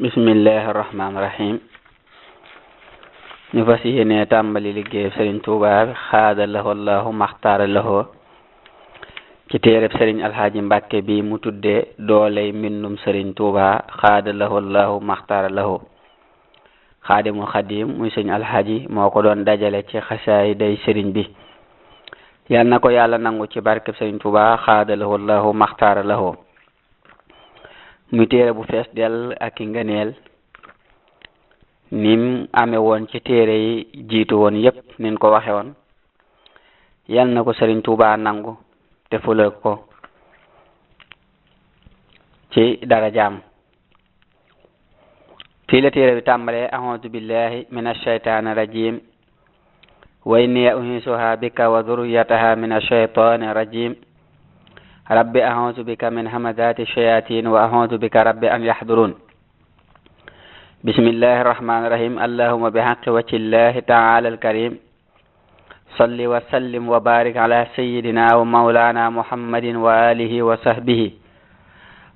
bismillahi rahmaani rahim ñu fas yéene tàmbali liggéey Sëriñ Tuubaa bi xaada lahu allahu maxtaara lahu ci téereb Sëriñ Alxaaji Mbàkke bi mu tuddee dooley mbindum Sëriñ Tuubaa xaada lahu allahu maxtaara lahu xaadimul xadim muy Sëriñ Alxaaji moo ko doon dajale ci xasaay day sëriñ bi yal na ko yàlla nangu ci barkeb Sëriñ Tuubaa xaada lahu allahu maxtaara lahu muy téere bu fees dell ak i ngëneel nim amee woon ci téere yi jiitu woon yépp nin ko waxe woon yal na ko Sëriñ Tuubaa nangu te fulal ko ci darajaam fii la téere bi tàmbalee a'uudu billahi minash shaytaani rajim wa inni u'iizuha bika wa dhurriyyataha minash shaytaani rajim rabbi a'uuzu bika min hamazati shayatin wa a'uuzu bika rabbi an yahdurun bismillahi rahmani rahim allahumma bihaqqi wajhillahi ta'ala al-karim salli wa sallim wa barik ala sayyidina wa mawlana muhammadin wa alihi wa sahbihi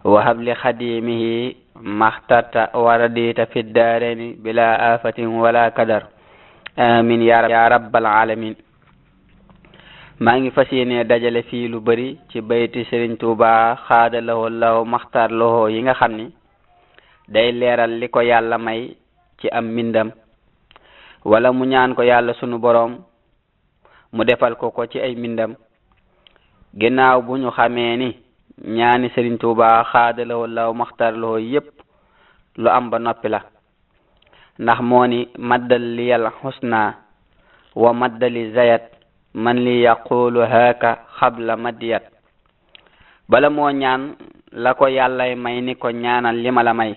wa habli khadimihi mahtata wa radita fi ad-daraini bila afatin wala kadar amin ya rabbal alamin maa ngi fas yéene dajale fii lu bari ci bayti Sëriñ Tuubaa xaada lahu allahu maxtaar lahu yi nga xam ni day leeral li ko yàlla may ci am mbindam wala mu ñaan ko yàlla sunu boroom mu defal ko ci ay mbindam ginnaaw bu ñu xamee ni ñaani Sëriñ Tuubaa xaada lahu allahu maxtaar lahu yépp lu am ba noppi la ndax moo ni maddal liyal husna wa maddali zayat man li yaqulu haka xabla madiyat bala moo ñaan la ko yàllay may ni ko ñaanal li ma la may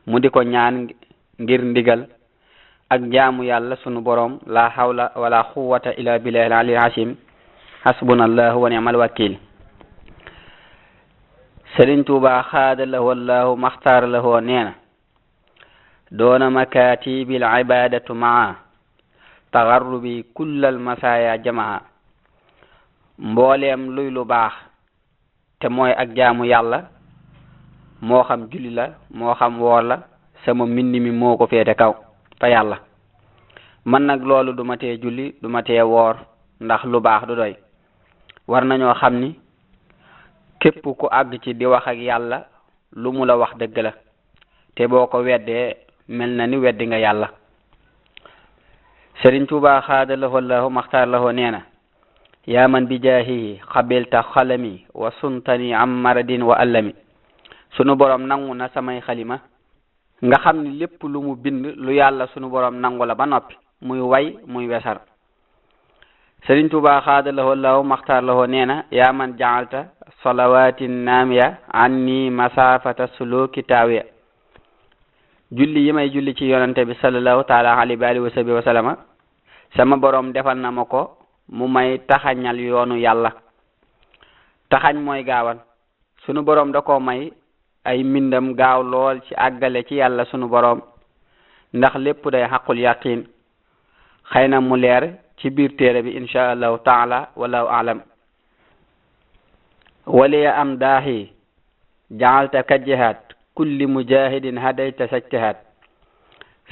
mu di ko ñaan ngir ndigal ak jaamu yàlla sunu boroom la hawla wala quwwata illa billahi al-aliyyil azim hasbunallahu wa ni'mal wakil Sëriñ Tuubaa xaada lahu allahu maxtaar lahu neena doona makatibil ibadatu maa tagarrubi kullal masaya jamaa mbooleem luy lu baax te mooy ak jaamu yàlla moo xam julli la moo xam woor la sama mbind mi moo ko féete kaw fa yàlla man nag loolu du ma tee julli du ma tee woor ndax lu baax du doy war nañoo xam ni képp ku àgg ci di wax ak yàlla lu mu la wax dëgg la te boo ko weddee mel na ni weddi nga yàlla Sëriñ Tuubaa xaada lahu allahu maxtaar lahu neena yaa man bi jaahihi xabilta xalami wa suntani am maradin wa allami sunu borom nangu na samay xalima nga xam ni lépp lu mu bind lu yàlla sunu borom nangu la ba noppi muy way muy wesar Sëriñ Tuubaa xaada lahu allahu maxtaar lahu neena yaa man jaalta salawatin naamiya anni masafata suluki taawiya julli yi may julli ci yonante bi sallallahu taala alayhi wa sahbihi wa sallama sama borom defal na ma ko mu may taxañal yoonu yàlla taxañ mooy gaawal sunu borom da ko may ay mbindam gaaw lool ci àggale ci yàlla sunu borom ndax lépp day xaqul yaqin xëy na mu leer ci biir téere bi insha allahu taala wallahu alam waliya am daahi jaalta ka jihaad kulli mujahidin hadayta sajtihaad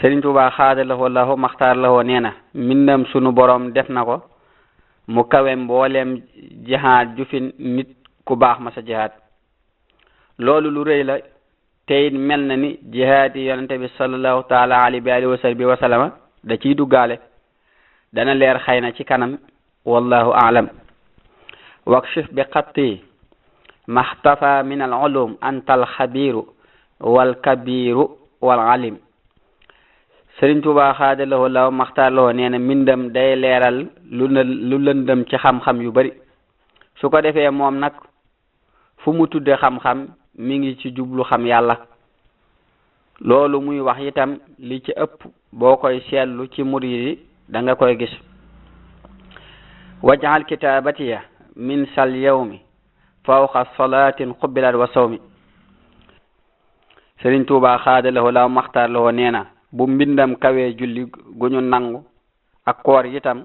Sëriñ Tuubaa xaada lahu allahu maxtaar lahu neena mbindam sunu borom def na ko mu kawe mbooleem jihaad ju fi nit ku baax ma sa jihaad loolu lu rëy la te it mel na ni jihaad yi yonente bi sallallahu taala alayhi wa sahbihi wa sallama da ciy duggaale dana leer xëy na ci kanam wallahu a'lam wakshif bi xatti maxtafa min al ulum antal xabiru wal kabiru wal alim Sëriñ Tuubaa xaada lahu allahu maxtaar lahu neena mbindam day leeral lu lëndëm ci xam-xam yu bari su ko defee moom nag fu mu tudde xam-xam mi ngi ci jublu xam yàlla loolu muy wax itam li ci ëpp boo koy seetlu ci murid yi da nga koy gis waj'al kitabatiya min sal yawmi fawqa salatin qubbilat wa sawmi Sëriñ Tuubaa xaada lahu allahu maxtaar lahu neena bu mbindam kawee julli gu ñu nangu ak koor itam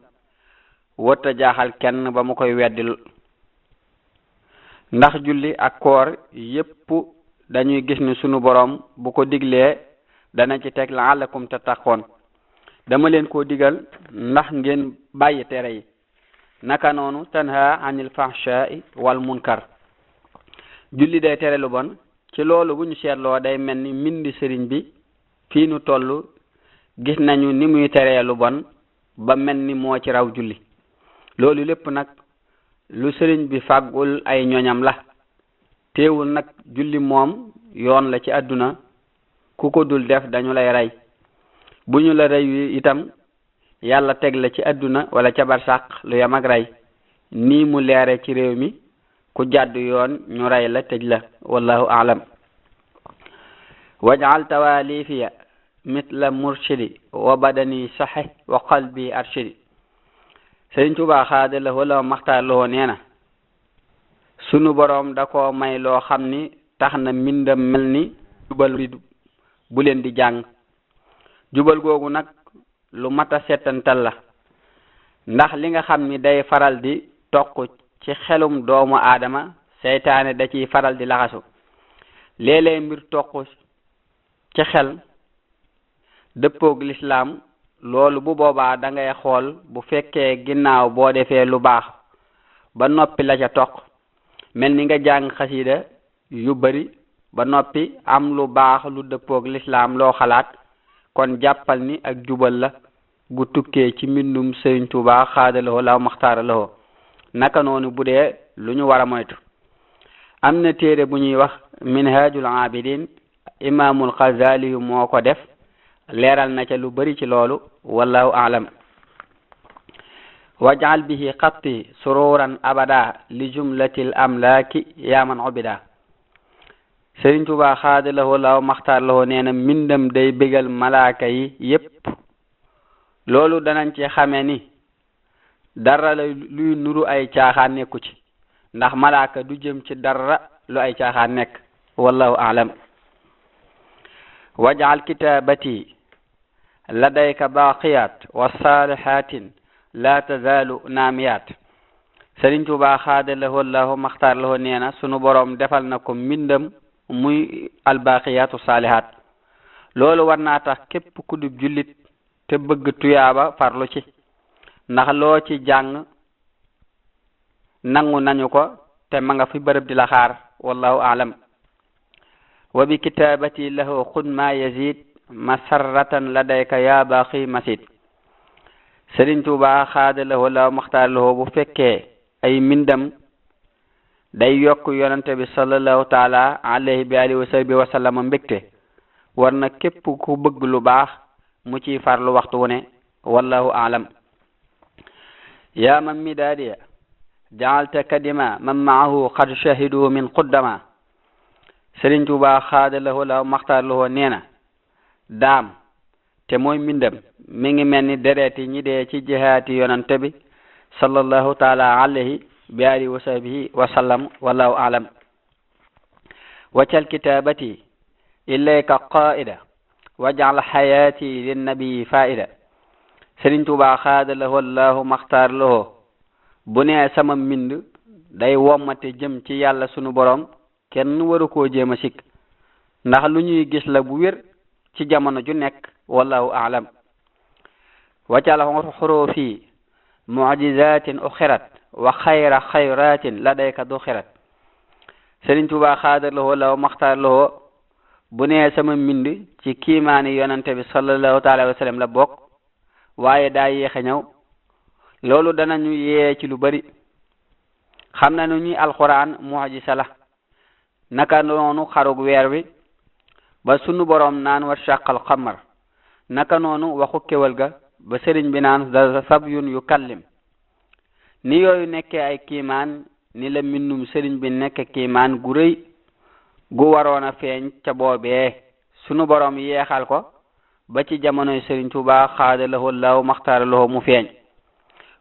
wota jaaxal kenn ba mu koy weddil ndax julli ak koor yépp dañuy gis ni sunu borom bu ko diglee dana ci teg la'allakum tattaqoon dama leen koo digal ndax ngeen bàyyi tere yi naka noonu tanha anil fahsha'i wal munkar julli day tere lu bon ci loolu bu ñu seetloo day mel ni mbindi sëriñ bi fii nu toll gis nañu ni muy teree lu bon ba mel ni moo ci raw julli loolu lépp nag lu sëriñ bi fàggul ay ñoñam la teewul nag julli moom yoon la ci àdduna ku ko dul def dañu lay rey bu ñu la rey itam yàlla teg la ci àdduna wala ca barsàq lu yam ak rey nii mu leere ci réew mi ku jàdd yoon ñu rey la tëj la wallahu a'lam waj'al tawalifiya mitla murshidi wa badani sahih wa qalbi arshidi Sëriñ Tuubaa xaada wala maxtaar la nee na sunu boroom da ko may loo xam ni tax na mbindam mel ni jubal bu leen di jàng jubal googu nag lu mata settantal la ndax li nga xam ni day faral di toq ci xelum doomu aadama seytaane da ciy faral di laxasu léeg-léeg mbir toq ci xel dëppoog lislaam loolu bu boobaa da ngay xool bu fekkee ginnaaw boo defee lu baax ba noppi la ca toq mel ni nga jàng xasida yu bari ba noppi am lu baax lu dëppoog lislaam loo xalaat kon jàppal ni ak jubal la gu tukkee ci mbindum Sëriñ Tuubaa xaadalawoo law maxtaaralawoo naka noonu bu dee lu ñu war a moytu am na téere bu ñuy wax minhajul abidin imaamul Xasaali moo ko def leeral na ca lu bari ci loolu wallahu a'lam waj'al bihi xatti sururan abada li jumlatil amlaaki yaa man ubida Sëriñ Tuubaa xaadalawoo law maxtaaralawoo nee na mbindam day bégal malaaka yi yépp loolu danañ ci xame ni dara la luy nuru ay caaxaan nekku ci ndax malaaka du jëm ci dara lu ay caaxaan nekk wallahu a'lam waj'al kitabati ladayka baqiyat wa salihatin la tazalu naamiyat Sëriñ Tuubaa xaadalawoo law maxtaaralawoo nee na sunu boroom defal na ko mbindam muy albaqiyatu salihat loolu war naa tax képp ku dub jullit te bëgg tuyaaba farlu ci ndax loo ci jàng nangu nañu ko te ma nga fi bërëb di la xaar wallahu a'lam wa bi kitabati lahu xud ma yazid masarratan ladayka ya baqi masid Sëriñ Tuubaa xaadalawoo law maxtaaralawoo bu fekkee ay mbindam day yokk yonante bi sallallahu taala alayhi bi alihi wa sahbihi wa sallam mbégte war na képp ku bëgg lu baax mu ciy farlu waxtu wu ne wallahu a'lam ya man midadiya ja'alta kadima man ma'ahu qad shahidu min quddama Sëriñ Tuubaa xaadalawoo law maxtaaralawoo nee na daam te mooy mbindam mi ngi mel ni dereeti ñi dee ci jihaati yonante bi sallallahu taala alayhi bi alihi wa sahbihi wa sallam wallahu a'lam waccal kitabati ilayka qaida waj'al hayati linnabi faida Sëriñ Tuubaa xaadalawoo law maxtaaralawoo bu nee sama mbind day wommate jëm ci yàlla sunu borom kenn waru koo jéem a sikk ndax lu ñuy gis la bu wér ci jamono ju nekk wallahu a'lam waccal xurufi mu'jizatin ukhirat wa xayra xayratin ladayka duxirat Sëriñ Tuubaa xaadalawoo law maxtaaralawoo bu nee sama mbind ci kiimaani yonante bi sallallahu taala wa sallam la bokk waaye daa yéex a ñëw loolu danañu yee ci lu bari xam na nu ñuy alquran mu'jiza la naka noonu xarug weer wi ba sunu boroom naan wa shaqal qamar naka noonu waxu kéwal ga ba sëriñ bi naan da sabyun yu kallim ni yooyu nekkee ay kiimaan ni la mbindum sëriñ bi nekk kiimaan gu rëy gu waroon a feeñ ca boobee sunu boroom yeexal ko ba ci jamonoy Sëriñ Tuubaa xaadalawoo law maxtaaralawoo mu feeñ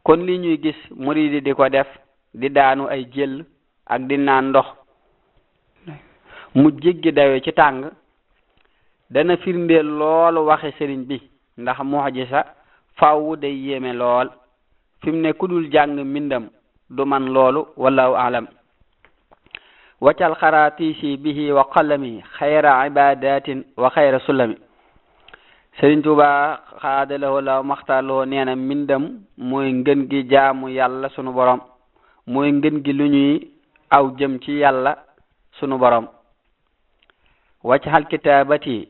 kon li ñuy gis muridi di ko def di daanu ay jël ak di naan ndox mu jéggi dayo ci tàng dana firndeel loolu waxe sëriñ bi ndax mu'jiza faaw day yéeme lool fi mu ne ku dul jàng mbindam du man loolu wallahu a'lam waccal xaraatiisi bihi wa qalami xayra ibadatin wa xayra sulami Sëriñ Tuuba xaadalawoo la maxtaarloo nee na mbindam mooy ngën gi jaamu yàlla sunu borom mooy ngën gi lu ñuy aw jëm ci yàlla sunu borom waccal kitaabati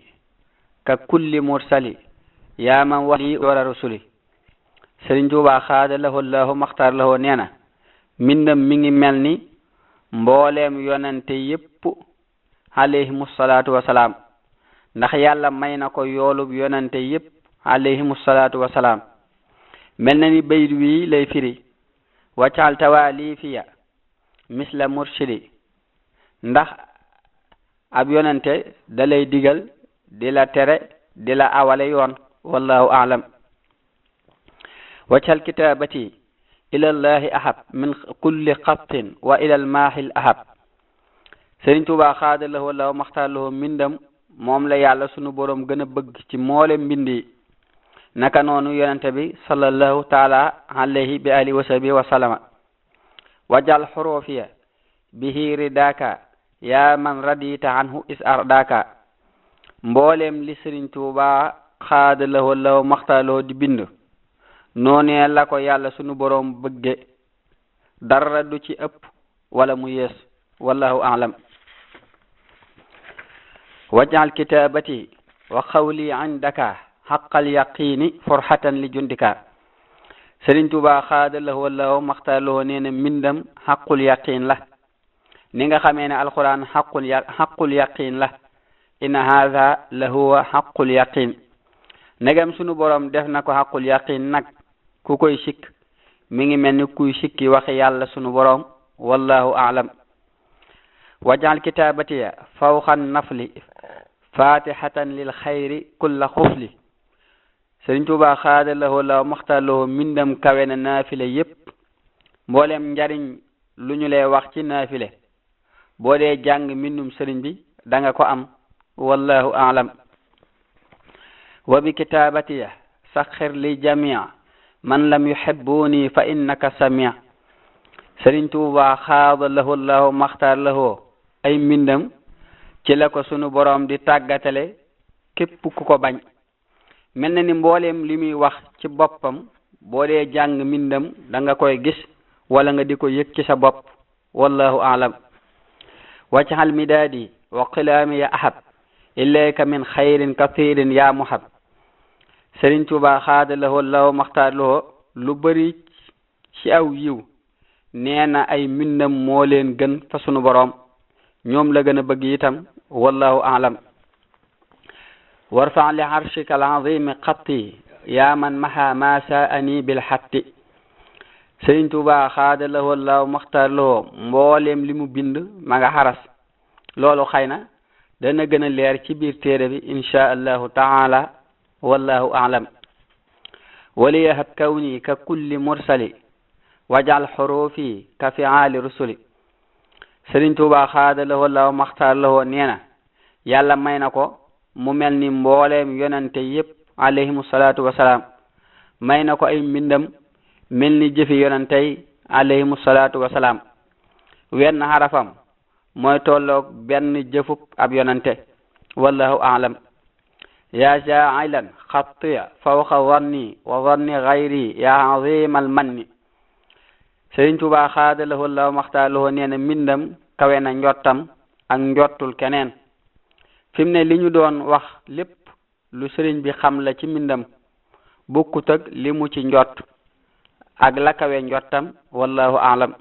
ka kulli mursali yaa man wali wara rusuli Sëriñ Tuuba xaadalawoo la maxtaarloo nee na mbindam mi ngi mel ni mbooleem yonente yépp alayhimu salaatu wasalaam ndax yàlla may na ko yoolub yonente yépp alayhimu salaatu wasalaam mel na ni bayit wi lay firi waccal tawaalifiya misla murshidi ndax ab yonente da lay digal di la tere di la awale yoon wallahu a'lam waccal kitaabati ila llahi ahab min kulli xattin wa ila almaahil ahab Sëriñ Tuuba xaadalawoo la maxtaarlawoo mbindam moom la yàlla sunu borom gën a bëgg ci moole mbindi naka noonu yonente bi sallallahu taala alayhi bi alihi wa sahbihi wa sallama wajal xurufiya bihi ridaka ya man radita anhu is ardaka mboolem li Sëriñ Tuuba xaadalawoo la maxtaarlawoo di bind noonee la ko yàlla sunu borom bëgge dara du ci ëpp wala mu yees wallahu a'lam wajal kitabati wa xawli indaka xaqal yaqini forxatan li jundika Sëriñ Tuuba xaadalawoo la maxtaarlawoo nee na mbindam xaqul yaqin la ni nga xamee ne alquran xaqul yaqin la inna hadha la huwa xaqul yaqin negam sunu borom def na ko xaqul yaqin nag ku koy sikk mi ngi mel ni kuy sikki waxi yàlla sunu borom wallahu a'lam wajal kitabatiya fawxan nafli fatihatan lil xayri kulla xufli Sëriñ Tuuba xaadalawoo la maxtaarlawoo mbindam kawe na naafile yépp mboolem njariñ lu ñu lay wax ci naafile boo dee jàng mbindum sëriñ bi danga ko am wallahu a'lam wa bi kitabatiya saxir li jamia man lam yuhibbuni fa innaka samia Sëriñ Tuuba xaadalawoo la maxtaarlawoo ay mbindam ci la ko sunu borom di tàggatale képp ku ko bañ mel na ni mbooleem li muy wax ci boppam boo dee jàng mbindam da nga koy gis wala nga di ko yëg ci sa bopp wallahu a'lam wajhal midaadi wa qilaami ya ahab ilayka min xayrin kathirin ya muhab Sëriñ Tuuba xaadalawoo la maxtaarlawoo lu bari ci aw yiw nee na ay mbindam moo leen gën fa sunu borom ñoom la gën a bëgg itam wallahu a'lam warfa li arshika al-azim xatti yaa man maha ma sa'ani bil xatti Sëriñ Tuuba xaadalawoo la maxtaarlawoo mboolem li mu bind ma nga xaras loolu xëy na dana gën a leer ci biir téere bi insha allahu taala wallahu a'lam waliyahab kawni ka kulli mursali wajal xurufi ka fi'ali rusuli Sëriñ Tuuba xaadalawoo la maxtaarlawoo nee na yàlla may na ko mu mel ni mbooleem yonente yépp alayhimu salaatu wasalaam may na ko ay mbindam mel ni jëfi yonentey alayhimu salaatu wasalaam wenn xarafam mooy tolloog benn jëfub ab yonente wallahu a'lam ya ja'ilan xattiya fawqa zanni wa zanni gayri ya azimal manni Sëriñ Tuuba xaadalawoo la maxtaarlawoo nee na mbindam kawe na njottam ak njottul keneen fi mu ne li ñu doon wax lépp lu sëriñ bi xam la ci mbindam bokkut ak li mu ci njott ak la kawe njottam wallahu a'lam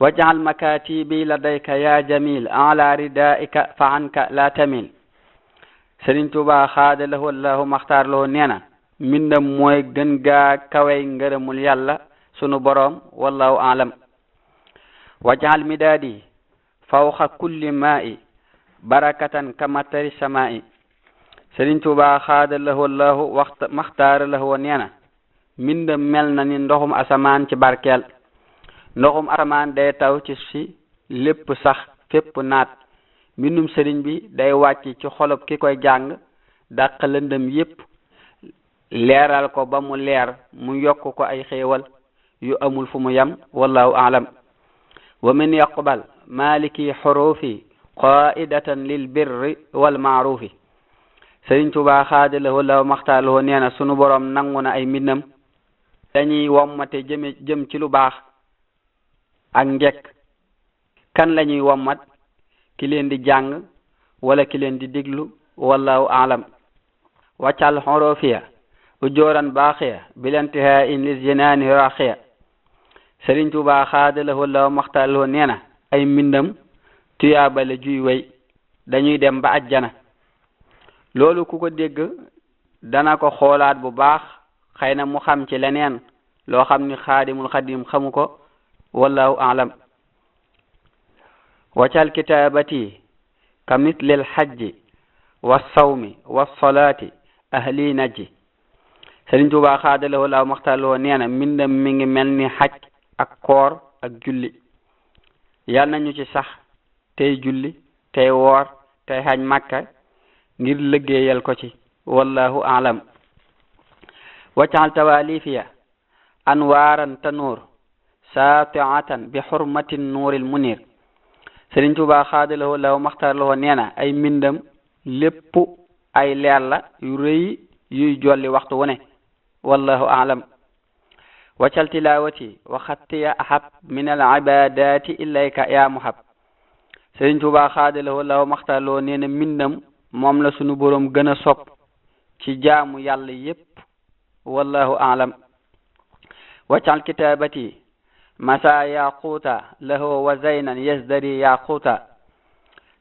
waj'al makatibi ladayka ya jamil ala ridaika fa anka la tamil Sëriñ Tuuba xaadalawoo la maxtaarlawoo nee na mbindam mooy gën gaa kawe ngërëmul yàlla sunu borom wallahu a'lam waj'al midaadi fawqa kulli ma'i barakatan kamatari sama'i Sëriñ Tuuba xaadalawoo la maxtaarlawoo nee na mbindam mel na ni ndoxum asamaan ci barkeel ndoxum asamaan day taw ci si lépp sax fépp naat mbindum sëriñ bi day wàcc ci xolob ki koy jàng dàq lëndëm yépp leeral ko ba mu leer mu yokk ko ay xéewal yu amul fu mu yam wallahu a'lam wa min yaqbal maliki hurufi qaidatan lil birri wal ma'rufi. Sëriñ Tuubaa xaadalahoo law maxtaalahoo nee na sunu borom nangu na ay mbindam dañuy wommate jëm ci lu baax ak njekk. kan lañuy wommat? ki leen di jàng wala ki leen di diglu, wallahu a'lam. waccal hurufiya ujuran baaxiya bilantihaa'in lil jinaani raaxiya. Sëriñ Tuubaa xaadalahoo law maxtaalahoo nee na ay mbindam tuyaaba la juy way dañuy dem ba ajjana. loolu ku ko dégg dana ko xoolaat bu baax, xëy na mu xam ci leneen loo xam ni xaadimul xadim xamu ko, wallahu a'lam. waccal kitaabati ka mislil hajji wa sawmi wa salaati ahli najji. Sëriñ Tuubaa xaadalahoo law maxtaalahoo nee na mbindam mi ngi mel ni xaj ak koor ak julli. yal nañu ci sax tey julli tey woor tey xaj Makka ngir liggéeyal ko ci, wallahu a'lam. waccal tawalifiya anwaaran tanuur saati'atan bi hurmatin nuuril munir. Sëriñ Tuubaa xaadalahoo law maxtaalahoo nee na ay mbindam lépp ay leer la yu rëy yuy jolli waxtu wu ne, wallahu a'lam. waccal tilawati wa xattiya ahab min al ibadati ilayka ya muhab. Sëriñ Tuubaa xaadalahoo law maxtaalahoo nee na mbindam moom la sunu boroom gën a sopp ci jaamu yàlla yépp, wallahu a'lam. waccal kitaabati masa yaquuta lahu wa zaynan yasdari yaquuta.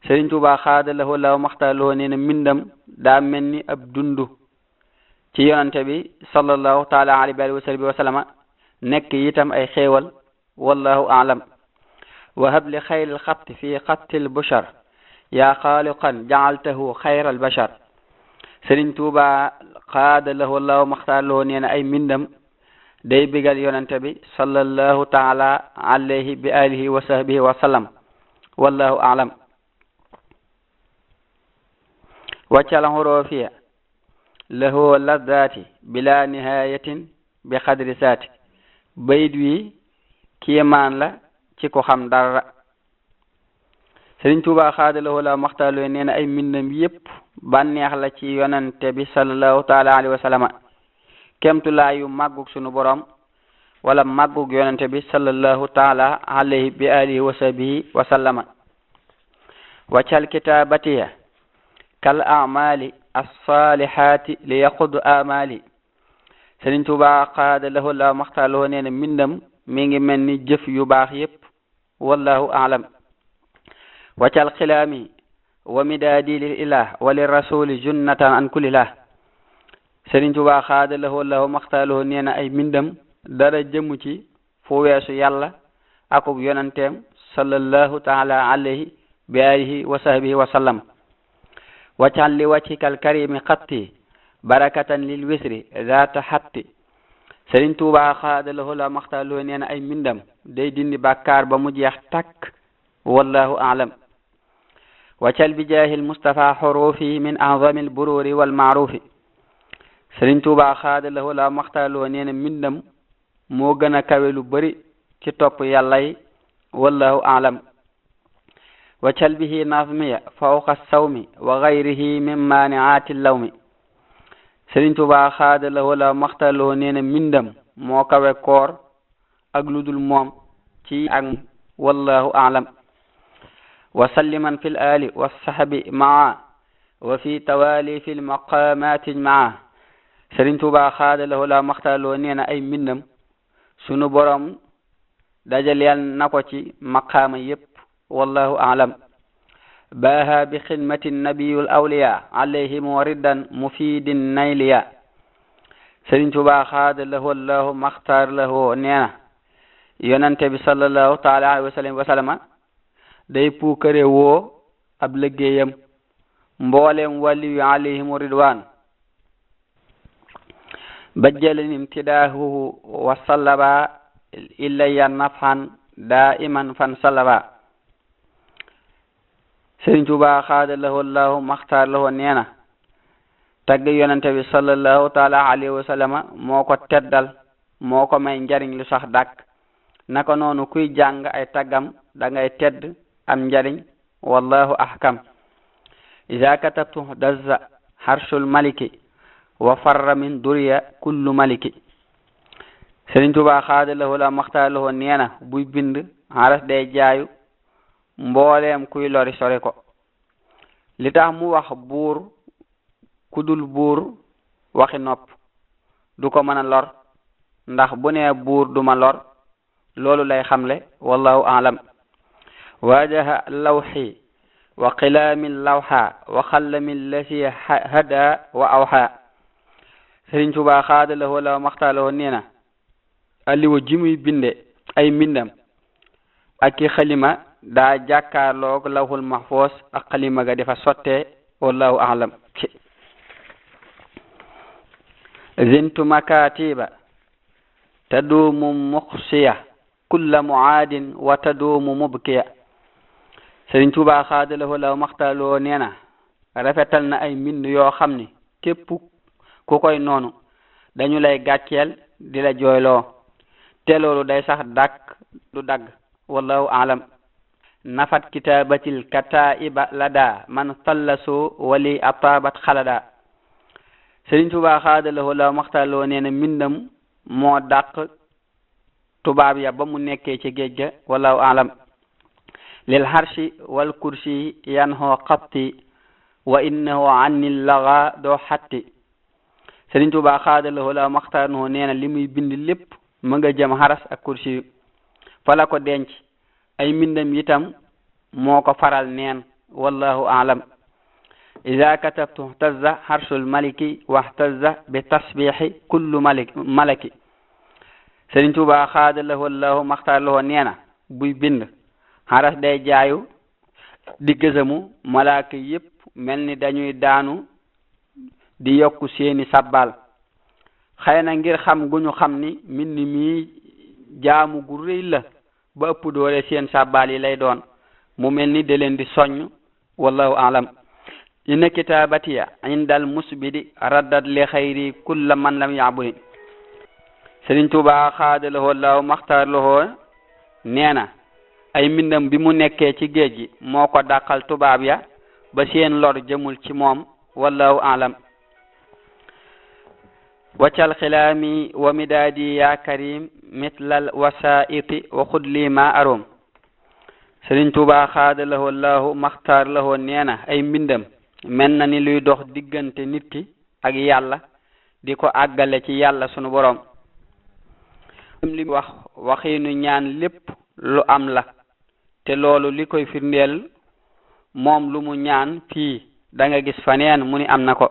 Sëriñ Tuubaa xaadalahoo law maxtaalahoo nee na mbindam daa mel ni ab dundu ci yonante bi sallallahu taala alayhi wa sallama nekk itam ay xéewal, wallahu a'lam. wahab li xayril xatti fi xattil bushar yaa xaaliqan ja'altahu xayral bashar. Sëriñ Tuubaa xaadalahoo law maxtaalahoo nee na ay mbindam day bigal yonante bi sallallahu taala alayhi bi alihi wa sahbihi wa sallam, wallahu a'lam. waccal hurufiya lahu laddaati bila nihayatin bi xadri saati. bayit wi kiimaan la ci ko xam dara. Sëriñ Tuubaa xaadalahoo law maxtaalahoo nee na ay mbindam yépp bànneex la ci yonante bi sallallahu taala alayhi wa sallama, kemtulaayu màggug sunu borom wala màggug yonante bi sallallahu taala alayhi bi alihi wa sahbihi wa sallama. waccal kitaabatiya kal a'mali as-salihati li yaqud amali. Sëriñ Tuubaa xaadalahoo law maxtaalahoo nee na mbindam mi ngi mel ni jëf yu baax yépp, wallahu a'lam. waccal xilaami wa midaadi lil ilah wa li rasuli junnatan an kulli lah. Sëriñ Tuubaa xaadalahoo law maxtaalahoo nee na ay mbindam dara jëmu ci fu weesu yàlla akub yonanteem sallallahu taala alayhi bi alihi wa sahbihi wa sallam. waccal li wajhikal karimi xatti barakatan lil wisri zaata xatti. Sëriñ Tuubaa xaadalahoo law maxtaalahoo nee na ay mbindam day dindi bàkkaar ba mu jeex takk, wallahu a'lam. waccal bi jaahil Mustafa xurufi min a'zamil bururi wal ma'rufi. Sëriñ Tuubaa xaadalahoo law maxtaalahoo nee na mbindam moo gën a kawe lu bari ci topp yàlla yi, wallahu a'lam. waccal bihi nazmiya fawqa sawmi wa gayrihi min maani'aati lawmi. Sëriñ Tuubaa xaadalahoo law maxtaalahoo nee na mbindam moo kawe koor ak ludul moom ci ak, wallahu a'lam. wa salliman fil ali wa sahbi maa wa fi tawali fil maqamati maa. Sëriñ Tuubaa xaadalahoo law maxtaalahoo nee na ay mbindam sunu borom dajaleel na ko ci maqaama yépp, wallahu a'lam. baaha bi xidmati nabiyul awliya alayhim wa riddan mufidin nayliya. Sëriñ Tuubaa xaadalahoo law maxtaalahoo nee na yonante bi sallallahu taala alayhi wa sallama day puukare woo ab liggéeyam mboolem waliyu alayhimu ridwan. bajjalani imtidaahuhu wa sallaba ilayya nafhan daiman fan sallaba. Sëriñ Tuubaa xaadalahoo law maxtaalahoo nee na tagg yonante bi sallallahu taala alayhi wa sallama moo ko teddal, moo ko may njariñ lu sax dàkk. naka noonu kuy jàng ay taggam da ngay tedd am njariñ wallahu ahkam iza katabtu dazza harshul maliki wa farra min durya kullu maliki Sëriñ Tuubaa xaadalahu la maxtaarlahu neena buy bind haras day jaayu mbooleem kuy lori sori ko li tax mu wax buur kudul buur waxi nopp du ko mën a lor ndax bu nee buur duma lor loolu lay xamle wallahu a'lam wajaha lawhi wa qilaami lawha wa xallami lasi hada wa awha Sëriñ Tuubaa xaadalahu la maxtaarlahu neena aliwa ji muy binde ay mbindam ak i xalima daa jàkkaarloog lawhul mahfuz ak xalima ga dafa sottee wallahu a'lam zintu makatiba taduumu muqsiya kulla muaadin wa taduumu mubkiya Sëriñ Tuubaa xaadalahu law maxtaaloo nee na rafetal na ay mbind yoo xam ni képp ku koy noonu dañu lay gàcceel di la jooyloo te loolu day sax dàkk du dagg wallahu a'lam nafat kitabatil kataiba lada man tallasu wali atabat xalada Sëriñ Tuubaa xaadalahu law maxtaaloo nee na mbindam moo dàq tubaab ya ba mu nekkee ci géej ga wallahu a'lam lil harshi wal kursi yanho xatti wa innahu anni laga doo xatti Sëriñ Tuubaa xaadalahu law maxtaaloo nee na li muy bind lépp mu nga jëm haras ak kursi fala ko denc ay mbindam itam moo ko faral neen wallahu a'lam iza katabtu tazza harshul maliki wahtazza bi tasbihi kullu malaki Sëriñ Tuubaa xaadalahu lahu maxtaarlahu neena buy bind haras day jaayu di gësamu malaaka yépp mel ni dañuy daanu di yokku seeni sabbal xëy na ngir xam gu ñu xam ni mbind mi jaamu gu rëy la ba ëpp doole seen sabbal yi lay doon mu mel ni da leen di soññ wallahu a'lam inna kitabatiya indal musbidi raddat li xayri kulla man lam ya'budi Sëriñ Tuubaa xaadalahu law maxtaarlahu neena ay mbindam bi mu nekkee ci géej gi moo ko dàqal tubaab ya ba seen lor jëmul ci moom wallahu a'lam waccal xilaami wa midaadi ya karim mitlal wasaiti wa xudli ma arom Sëriñ Tuubaa xaadalahu lahu maxtaarlahu neena ay mbindam mel na ni luy dox diggante nit ki ak yàlla di ko àggale ci yàlla sunu borom li wax waxiinu ñaan lépp lu am la te loolu li koy firndeel moom lu mu ñaan fii da nga gis faneen mu ni am na ko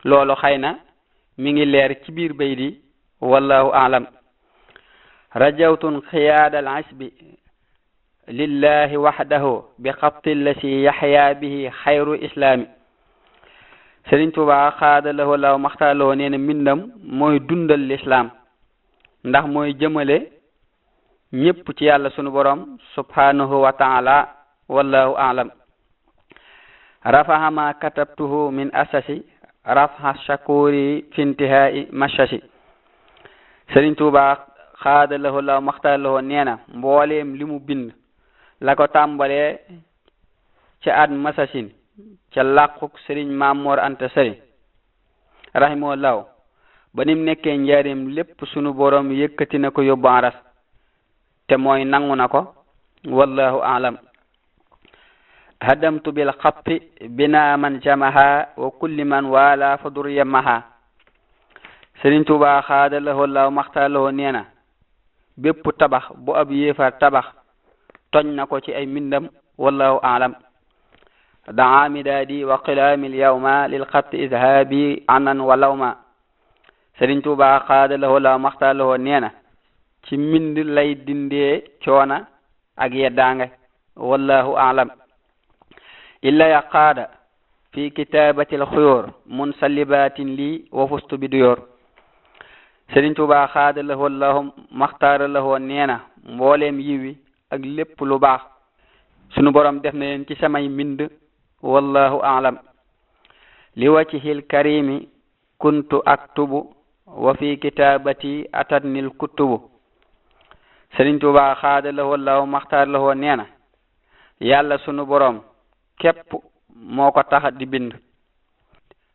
loolu xëy na mi ngi leer ci biir bay di wallahu a'lam rajawtun xiyaadal asbi lillahi wahdahu bi xatti lasi yaxya bihi xayru islaami Sëriñ Tuubaa xaadalahu law maxtaaloo nee na mbindam mooy dundal l'islam ndax mooy jëmale ñépp ci yàlla sunu borom subhanahu wa ta'ala wallahu a'lam rafaha ma katabtuhu min asasi rafha shakuri fi intihai mashasi Sëriñ Tuubaa xaadalahu law maxtaaloo nee na mbooleem li mu bind la ko tàmbalee ca at masasin ca làquk Sëriñ Mamoor Anta Sali rahimahullahu ba nim nekkee njaarim lépp sunu borom yëkkati na ko yóbbu aras te mooy nangu na ko wallahu a'lam hadamtu bil xatti bina man jamaha wa kulli man wala fadur yamaha Sëriñ Tuubaa xaadalahu law maxtaaloo nee na bépp tabax bu ab yéefar tabax toñ na ko ci ay mbindam wallahu a'lam daa midaadi wa qilaami al-yawma lil xatti izhabi anan wa lawma Sëriñ Tuubaa xaadalahu law maxtaaloo nee na ci mbind lay dindee coona ak yeddaange wallahu a'lam illa yaqaada fi kitabati al-xuyur munsalibatin li wa fustu bi duyor Sëriñ Tuubaa xaadalahu law maxtaaloo nee na mbooleem yiwi ak lépp lu baax sunu borom def na leen ci samay mbind wallahu a'lam li wajhil karimi kuntu aktubu wa fi kitabati atatnil kutubu Sëriñ Tuubaa xaadalahu law maxtaaloo nee na yàlla sunu borom képp moo ko tax di bind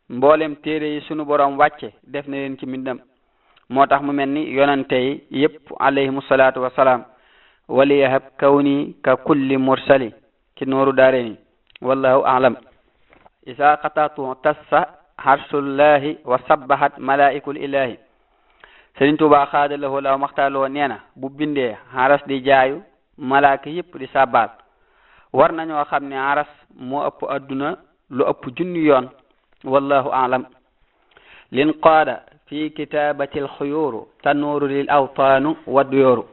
mboolem téere yi sunu borom wàcce def na leen ci mbindam moo tax mu mel ni yonante yi yépp alayhimu salaatu wasalaam waliyahab kawni ka kulli mursali ki nooru daareni wallahu a'lam isa qatatu tassa harsullahi wa sabbahat malaikul ilahi Sëriñ Tuubaa xaadalawoo law maxtaaloo nee na bu bindee haras di jaayu malaaka yépp di sabbal war nañoo xam ne haras moo ëpp adduna lu ëpp junni yoon wallahu a'lam lin qaada fi kitabati alxuyuuru tanuuru lil awtaanu wa duyooru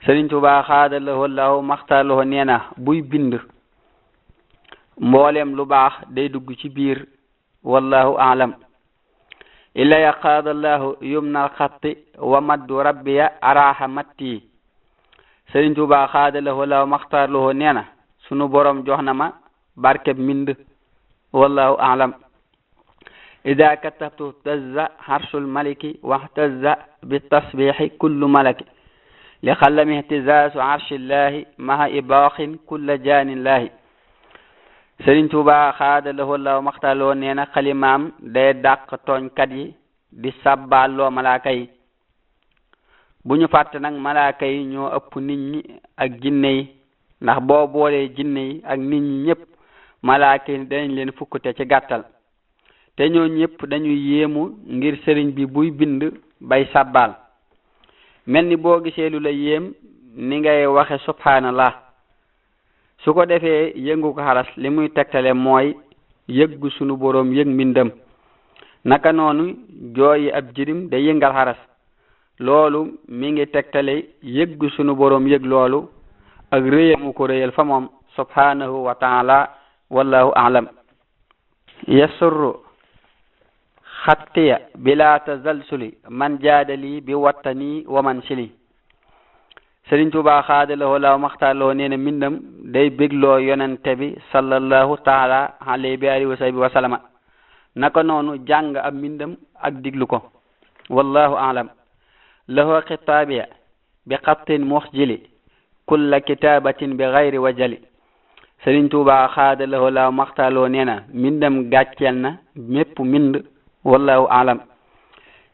Sëriñ Tuubaa xaadalawoo law maxtaaloo nee na buy bind mboolem lu baax day dugg ci biir wallahu a'lam illa yaqaadallahu yumna alxatti wa maddu rabbiya araha matti Sëriñ Tuubaa xaadalawoo law maxtaaloo nee na sunu borom jox na ma barkeb mbind wallahu a'lam ida katabtu tazza harsul maliki wahtazza bitasbihi kullu malaki li xallami ihtizaazu arshillahi maha ibaaxin kulla jaanillahi Sëriñ Tuubaa xaadalawoo law maxtaaloo nee na xalimaam day dàq tooñkat yi di sabbaaloo malaaka yi bu ñu fàtte nag malaaka yi ñoo ëpp nit ñi ak jinne yi ndax boo boolee jinne yi ak nit ñi ñëpp malaaka yi dañ leen fukkute ci gàttal te ñoo ñëpp dañuy yéemu ngir sëriñ bi buy bind bay sabbal mel ni boo gisee lu la yéem ni ngay waxe subhanallah su ko defee yëngu ko xaras li muy tegtale mooy yëggu sunu boroom yëg mbindam naka noonu jooyi ab jirim day yëngal xaras loolu mi ngi tegtale yëggu sunu boroom yëg loolu ak réyal mu ko réyal fa moom subhanahu wa ta'ala wallahu a'lam yasurru xattiya bila tazalsuli man jaadali bi wattani wa man sili Sëriñ Tuubaa xaadalawoo law maxtaaloo nee na mbindam day bégloo yonente bi sallallahu taala alayhi bi alihi wa sahbihi wa sallama naka noonu jàng ab mbindam ak diglu ko wallahu a'lam lahu xitaabiya bi xattin muxjili kulla kitaabatin bi gayri wajali Sëriñ Tuubaa xaadalawoo law maxtaaloo nee na mbindam gàcceel na mépp mbind wallahu a'lam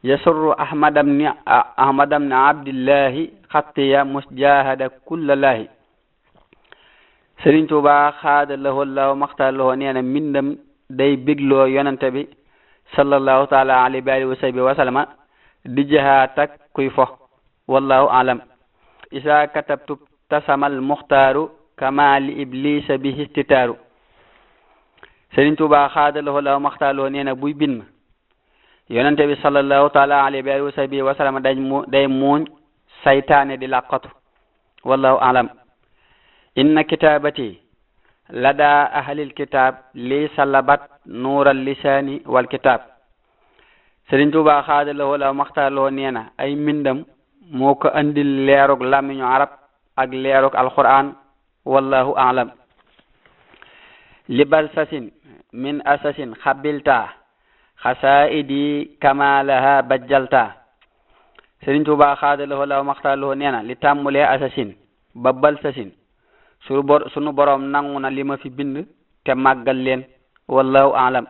yasurru ahmadam ni abdillahi xattiya musjahada kullalahi Sëriñ Tuubaa xaadalawoo law maxtaaloo nee na mbindam day bégloo yonente bi sallallahu taala alayhi wa alihi wa sahbihi wa sallama di jahaat ak kuy fo wallahu a'lam isa katabtu tasamal muxtaaru kama li iblisa bi histitaaru Sëriñ Tuubaa xaadalawoo law maxtaaloo nee na buy bind yonente bi sallallahu taala alayhi wa alihi wa sahbihi wa sallama day muuñ saytaane di làqatu wallahu a'lam inna kitabati lada ahlil kitab li salabat nuural lisaani wal kitab Sëriñ Tuubaa xaadalawoo law maxtaaloo nee na ay mbindam moo ko andil leerug làmmiñu arab ak leerug alquran wallahu a'lam libal sasin min asasin xabilta xasaidi kama laha bajjalta Sëriñ Tuubaa xaadalawoo law maxtaaloo nee na li tàmmulee asasin ba bal sasin sunu borom nangu na li ma fi bind te màggal leen wallahu a'lam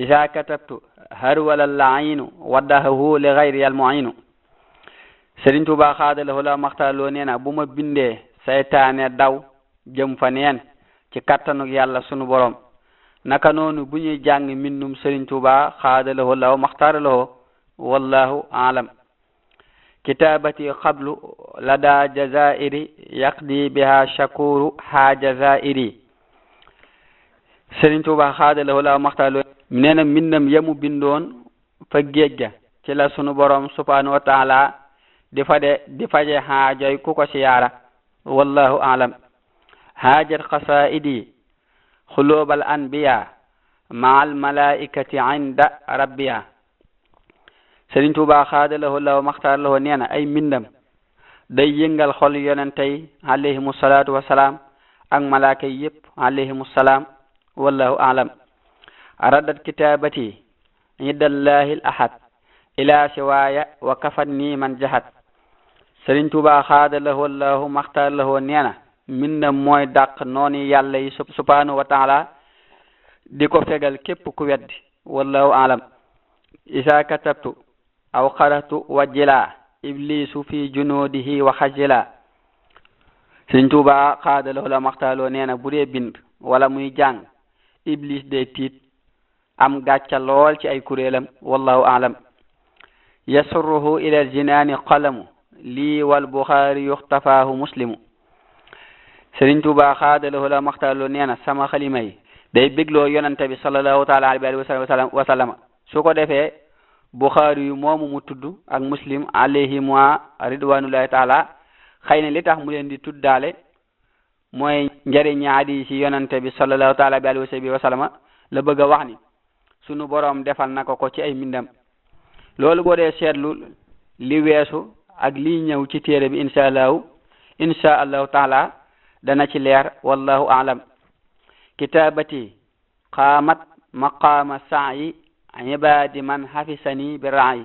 isa katabtu harwala laayinu waddahahu li gayri al mu'inu Sëriñ Tuubaa xaadalawoo law maxtaaloo nee na bu ma bindee saytaane daw jëm fa neen ci kattanuk yàlla sunu borom naka noonu bu ñuy jàng mbindum Sëriñ Tuubaa xaadalawoo law maxtaaralawoo wallahu a'lam kitabati qablu lada jazairi yaqdi biha shakuru ha jazairi Sëriñ Tuubaa xaadalawoo law maxtaaloo nee na mbindam yamu bindoon fa géej ga ci la sunu borom subhanahu wa ta'ala di faje haajoy ku ko siyaara wallahu a'lam haajat qasaidi xulubal anbiya ma'al malaikati inda rabbiya Sëriñ Tuubaa xaadalawoo law maxtaaloo nee na ay mbindam day yëngal xol yonente yi alayhimu salaatu wasalaam ak malaaka yi yépp alayhimu salaam wallahu a'lam raddat kitabati indallahi al ahad ila siwaaya wa kafanni man jahat Sëriñ Tuubaa xaadalawoo law maxtaaloo nee na mbindam mooy dàq noonu yàlla yi subhanahu wa taala di ko fegal képp ku weddi wallahu alam isa katabtu aw qaratu wajjila iblisu fi junudihi wa xajila Sëriñ Tuubaa xaadaloo la maxtaaloo nee na bu dee bind wala muy jàng iblis day tiit am gàcca lool ci ay kuréelam wallahu alam yasurruhu ila aljinaani qalamu lii wal buxaari yuxtafaahu muslimu Sëriñ Tuubaa xaadaloo la maxtaaloo nee na sama xalima yi day bégloo yonante bi sallallahu taala alayhi wa sallam su ko defee buxaari yu moomu mu tudd ak muslim alayhim wa ridwanullahi taala xëy na li tax mu leen di tuddaale mooy njëriñ hadiis yi yonante bi sallallahu taala alayhi wa sallam la bëgg a wax ni sunu borom defal na ko ci ay mbindam loolu boo dee seetlu li weesu ak lii ñëw ci téere bi insha allahu taala dana ci leer wallahu alam kitabati qaamat maqaama sa'yi ibadi man hafisani bi ra'yi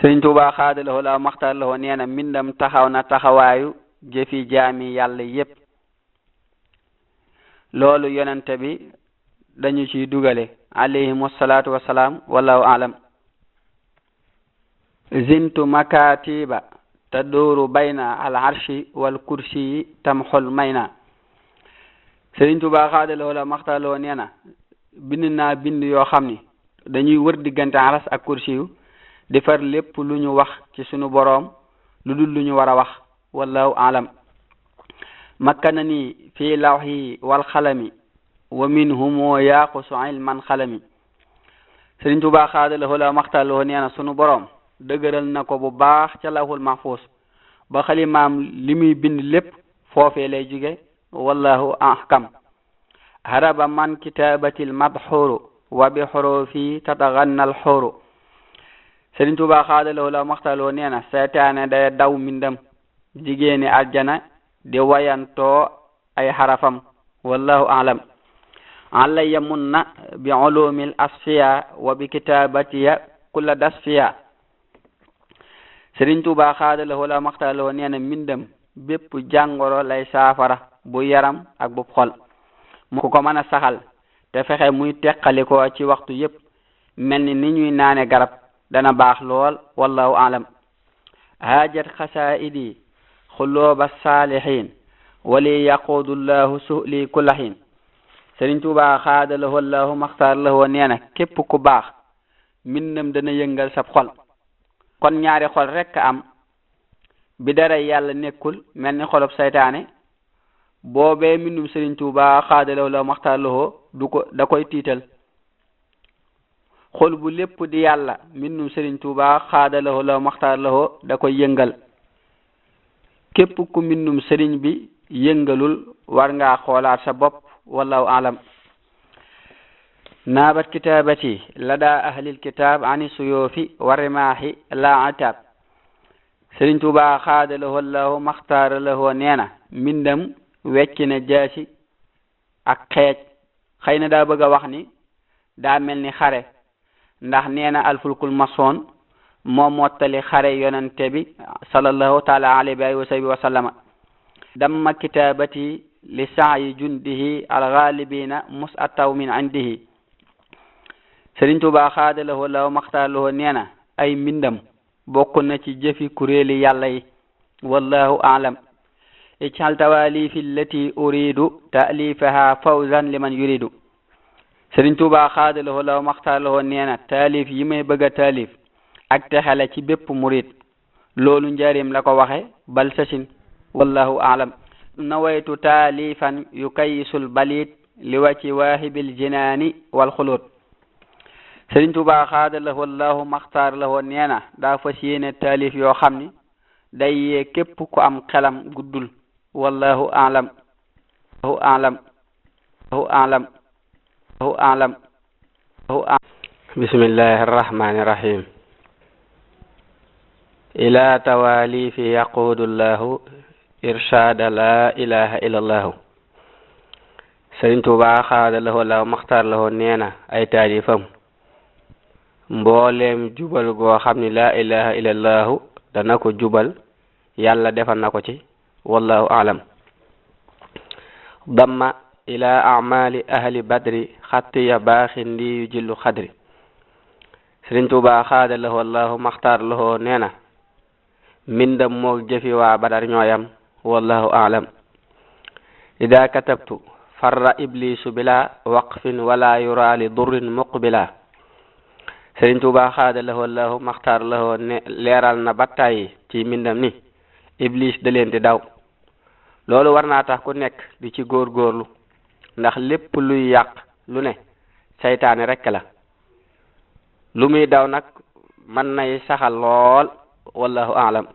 Sëriñ Tuubaa xaadaloo la maxtar la nee na mbindam taxaw na taxawaayu jëfi jaami yàlla yépp loolu yonente bi dañu ciy dugale alayhim wassalatu wassalaam wallahu alam zintu makatiba taduru bayna al arshi wal kursi tamxul mayna Sëriñ Tuubaa xaadaloo la maxtar la nee na bind naa bind yoo xam ni dañuy wër diggante aras ak kursi yu di far lépp lu ñu wax ci sunu boroom lu dul lu ñu war a wax wallahu alam makkanani fi lawhi wal xalami wa minhum yaqusu ilman xalami Sëriñ Tuubaa xaadaloo la maxtaloo nee na sunu boroom dëgëral na ko bu baax ca lawhul mahfuz ba xalimaam li muy bind lépp foofee lay jóge wallahu ahkam haraba man kitabatil madhuru wa bi xurufi tataganna al xuru Sëriñ Tuubaa xaadaloo la maxtaloo nee na seytaane day daw mbindam jigéeni aljana di wayantoo ay xarafam wallahu alam alayya munna bi ulumil asfiya wa bi kitabatiya kulla dasfiya Sëriñ Tuubaa xaadaloo la maxtaloo nee na mbindam bépp jàngoro lay saafara bu yaram ak bu xol mu ko mën a saxal te fexe muy teqalikoo ci waxtu yépp mel ni ñuy naane garab dana baax lool wallahu alam haajat xasaidi xulooba saalihin wali yaqudullahu suhli kullahin Sëriñ Tuubaa xaadaloo lahu maxtaar lahoo nee na képp ku baax mbindam dana yëngal sab xol kon ñaari xol rekk am bi dara yàlla nekkul mel ni xolob saytaane boobee mbindum Sëriñ Tuubaa xaadaloo lahu maxtaar lahoo da koy tiital xol bu lépp di yàlla mbindum Sëriñ Tuubaa xaadaloo lahu maxtaar lahoo da koy yëngal képp ku mbindum sëriñ bi yëngalul war ngaa xoolaat sa bopp wallahu alam naabat kitabati lada ahlil kitab ani suyoofi wa rimaahi la atab Sëriñ Tuubaa xaadaloo lahu maxtaar lahoo nee na mbindam wecc na jaasi ak xeej xëy na daa bëgg a wax ni daa mel ni xare ndax nee na alfulkul masoon moo mottali xare yonente bi sallallahu taala alayhi wa sallama damma kitabati li sa'yi jundihi alghalibina mus'ataw min indihi Sëriñ Tuubaa xaadaloo lahu maxtaar lahoo nee na ay mbindam bokk na ci jëfi kuréeli yàlla yi wallahu alam ij'al tawalifi allati uridu ta'lifaha fawzan liman yuridu Sëriñ Tuubaa xaadaloo lahu maxtaar lahoo nee na taalif yi may bëgg a taalif ak texale ci bépp murid loolu njaarim la ko waxe bal sasin wallahu alam nawaytu taalifan yukayisul balit li waci waahibil jinaani wal xuluut Sëriñ Tuubaa xaadaloo lahu maxtaar lahoo nee na daa fas yéene taalif yoo xam ni day yee képp ku am xelam guddul wallahu alam bismillahi arrahmani irrahim ila tawalifi yaqudu llahu irshada la ilaha illa allahu Sëriñ Tuubaa xaadaloo lahu maxtaar lahoo nee na ay taalifam mbooleem jubal goo xam ni la ilaha illa allahu dana ko jubal yàlla defal na ko ci wallahu alam damma ila amali ahli badri xattiya baaxin li yu jillu xadri. Sëriñ Tuubaa xaada lahu wallahu maxtaar lahu nee na mbindam moog jëfi waa badar ñooyam wallahu aalam. ida katabtu farra iblisu bila waqfin wala yura li durrin muqbila. Sëriñ Tuubaa xaada lahu wallahu maxtaar lahu ne leeral na battayi ci mbindam ni iblis da leen di daw. loolu war naa tax ku nekk di ci góorgóorlu ndax lépp luy yàq lu ne saytaane rekk la. lu muy daw nag mën nay saxal lool wallahu aalam.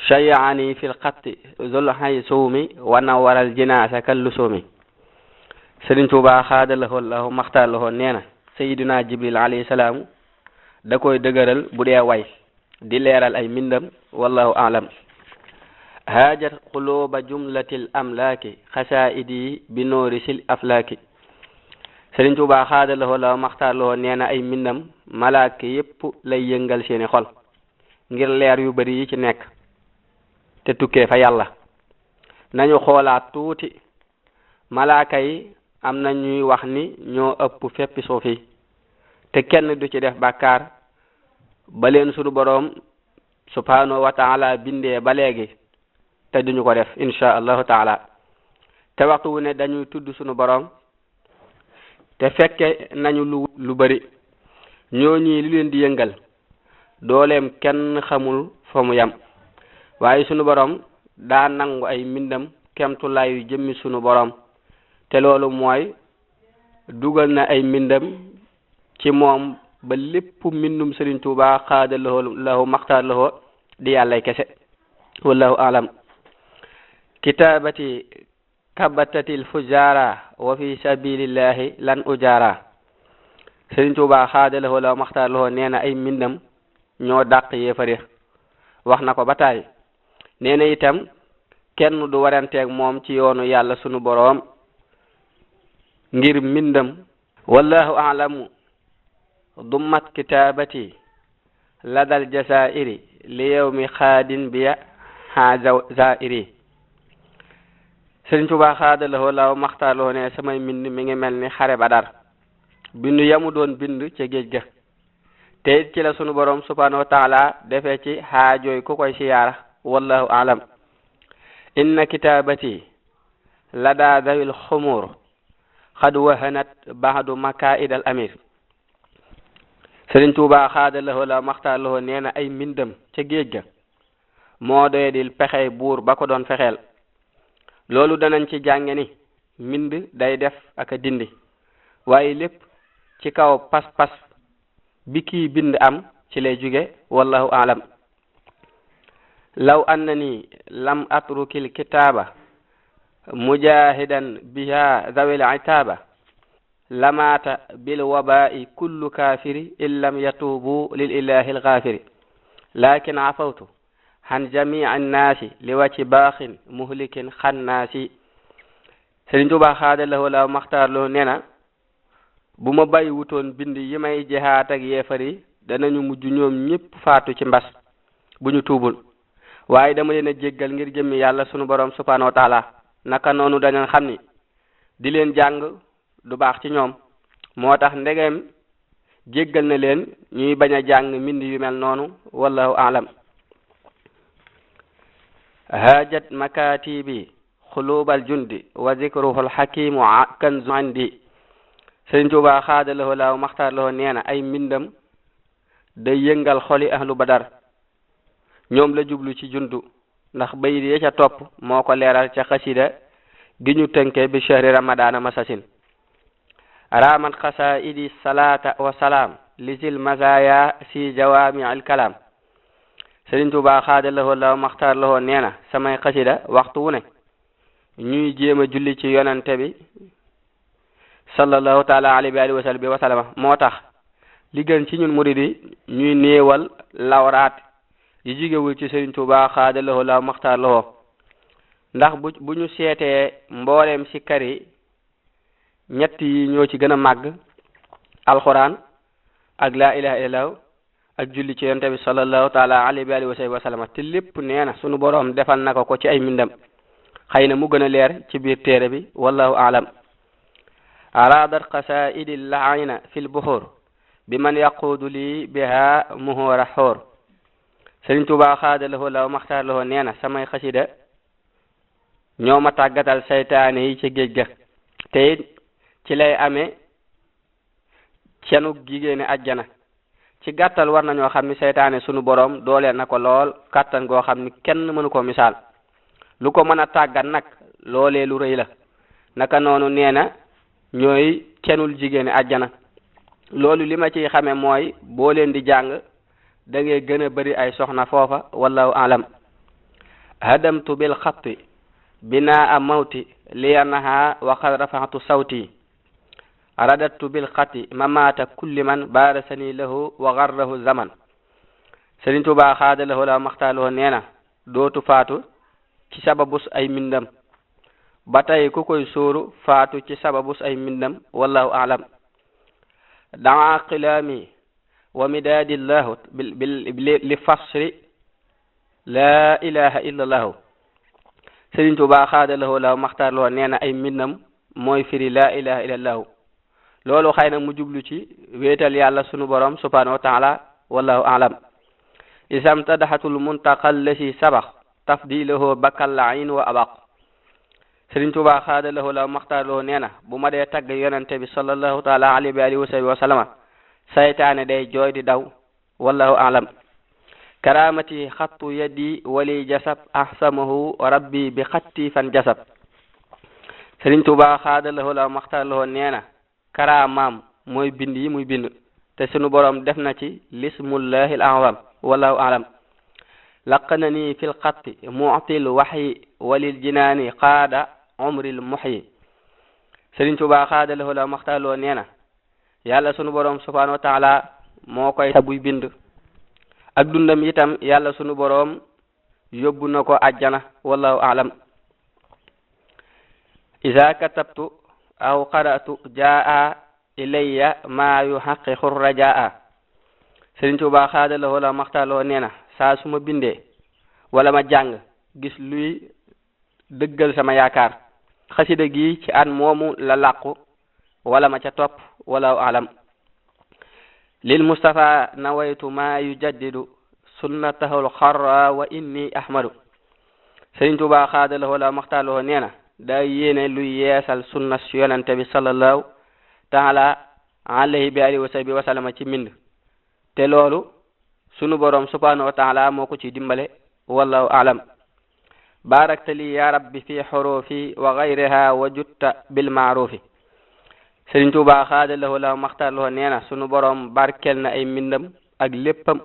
shay'ani fil xatti zul haysuumi wa nawaral jinaasa kallusumi. Sëriñ Tuubaa xaada lahu wallahu maxtaar lahu nee na Seydina Jibril alayhi salaam da koy dëgëral bu dee way di leeral ay mbindam wallahu aalam. haajat xuluuba jumlatil amlaaki xasaa'idi bi noorisil aflaaki. Sëriñ Tuubaa xaada lahu wallahu maxtaar lahu nee na ay mbindam malaaka yépp lay yëngal seeni xol ngir leer yu bari yi ci nekk te tukkee fa yàlla. nañu xoolaat tuuti malaaka yi am na ñuy wax ni ñoo ëpp feppi suuf yi te kenn du ci def bàkkaar ba leen sunu boroom subhanahu wa taala bindee ba léegi te duñu ko def insha allahu taala. te waxtu wu ne dañuy tudd sunu boroom te fekke nañu lu bari. ñooñi li leen di yëngal dooleem kenn xamul fa mu yam waaye sunu boroom daa nangu ay mbindam kemtulaayu jëmmi sunu boroom te loolu mooy dugal na ay mbindam ci moom ba lépp mbindum Sëriñ Tuubaa xaada lahu maxtaar lahu di yàllay kese wallahu alam. kitaabati kabatatil fujara wa fi sabilillahi lan ujara. Sëriñ Tuubaa xaada lahu maxtaar lahu nee na ay mbindam ñoo dàq yéefari wax na ko ba taay. nee na itam kenn du waranteeg moom ci yoonu yàlla sunu boroom ngir mbindam wallahu a'lamu. dummat kitaabati ladal jasairi li yawmi xaadin biya ha zairi. Sëriñ Tuubaa xaada lahu maxtaar lahu ne samay mbind mi ngi mel ni xare Badar bindu yamu doon bind ca géej ga te it ci la sunu boroom subhanahu wa taala defee ci xaajooy ku koy siyaara wallahu a'lam. inna kitaabati lada dawil xumur xad wahanat baadu makaid al amir. Sëriñ Tuubaa xaada lahu maxtaar lahu nee na ay mbindam ca géej ga moo doy dil pexey buur ba ko doon fexeel. loolu danañ ci jànge ni mbind day def ak a dindi waaye lépp ci kaw pas-pas bi kii bind am ci lay jóge wallahu a'lam. law annani lam atrukil kitaaba mujahidan biha zawil itaaba lamaata bil waba'i kullu kafiri in lam yatubu lil ilahi al ghafiri lakin afawtu han jamii annaasi li wàcci baaxin muhlikin xannaasi. Sëriñ Tuubaa xaada lahu maxtaar lahu nee na bu ma bàyyi wutoon bind yi may jihaat ak yeefar yi danañu mujj ñoom ñépp faatu ci mbas bu ñu tuubul waaye dama leen a jéggal ngir jëmmi yàlla sunu boroom subhanahu wa taala. naka noonu dañu xam ni di leen jàng du baax ci ñoom moo tax ndegem jéggal na leen ñuy bañ a jàng mbind yu mel noonu wallahu a'lam. haajat makatibi xulubal jundi wa zikruhul hakimu kanzu indi. Sëriñ Tuubaa xaada lahu maxtaar lahu nee na ay mbindam day yëngal xoli ahlu badar ñoom la jublu ci jundu ndax bayit ya ca topp moo ko leeral ca xasida gi ñu tënke bi shahri ramadana masasin. ramat xasaidi salata wa salaam lisil mazaya si jawami al kalam. Sëriñ Tuubaa xaada lahu maxtaar lahu nee na samay xasida waxtu wu ne ñuy jéem a julli ci yonante bi sallallahu taala alayhi wa sallam moo tax li gën ci ñun muridi ñuy néewal lawraat yi jigewul ci Sëriñ Tuubaa xaada lahu maxtaar lahu ndax bu ñu seetee mbooleem si kari ñett yi ñoo ci gën a màgg alquran ak la ilaha illallah ak julli ci yonent bi sallallahu taala alayhi wa sallam te lépp nee na sunu boroom defal na ko ci ay mbindam xëy na mu gën a leer ci biir téere bi wallahu aalam aradat qasaidi laayna fi lbuxur bi man yaquudu lii biha muhura xoor Sëriñ Tuubaa xaadalahoo law maxtaar lahoo nee na samay xasida ñoo ma tàggatal saytaane yi ci géej ga te it ci lay amee cenu jigéeni ajjana ci gàttal war nañoo xam ni saytaane sunu boroom dooleel na ko lool kàttan goo xam ni kenn mënu ko misaal lu ko mën a tàggat nag loolee lu rëy la naka noonu nee na ñooy cenul jigéeni ajjana loolu li ma ciy xame mooy boo leen di jàng da ngay gën a bari ay soxna foofa wallahu alam hadamtu bil xatti binaa mawti liyanaha wa qad rafa'tu sawti radattu bil xatti mamata kulli man baarasani lahu wa garrahu zaman Sëriñ Tuubaa xaadalahu la maxtaaloo nee na dootu faatu ci sababus ay mbindam ba tey ku koy sóoru faatu ci sababus ay mbindam wallahu alam daa qilaami wa midaadi llahu li fasri laa ilaha illa allahu Sëriñ Tuubaa xaadalahu la maxtaaloo nee na ay mbindam mooy firi laa ilaha illa allahu loolu xëy na mu jublu ci wéetal yàlla sunu borom subhanahu wa taala wallahu alam isam tadaxatul muntaqal lasi sabax tafdilahu bakal lain wa abaq Sëriñ Tuubaa xaadalahu la maxtaarloo nee na bu ma dee tagg yonente bi sallallahu taala alayhi wa alihi wa sahbihi wa sallama saytaane day jooy di daw wallahu alam karamati xattu yadi wali jasab ahsamahu rabbi bi xatti fan jasab Sëriñ Tuubaa xaadalahu la maxtaarloo nee na karaamaam mooy bind yi muy bind te sunu borom def na ci lismullahi al azam wallahu alam laqanani fil xatti mu'til waxyi walil jinaani qaada umril muhyi Sëriñ Tuubaa xaadalahu la maxtaaloo nee na yàlla sunu borom subhanahu wa taala moo koy buy bind ak dundam itam yàlla sunu borom yóbbu na ko ajjana wallahu alam iza katabtu aw qara'tu jaa ilayya ma yuhaqqiqu rajaa Sëriñ Tuubaa xaadalahu la maxtaaloo nee na saa su ma bindee wala ma jàng gis luy dëggal sama yaakaar xasida gi ci an moomu la làqu wala ma ca topp wallahu alam lil mustafa nawaytu ma yujaddidu sunnatahul xarra wa inni ahmadu Sëriñ Tuubaa xaadalahu la maxtaaloo nee na daa yéene luy yeesal sunna si yonente bi sallallahu taala alayhi bi alihi wa sahbihi wa sallama ci mbind te loolu sunu borom subhanahu wa taala moo ko ci dimbale wallahu alam barakta li ya rabbi fi xurufi wa gayriha wa jutta bil maarufi Sëriñ Tuubaa xaadalahu la maxtarloo nee na sunu borom barkel na ay mbindam ak léppam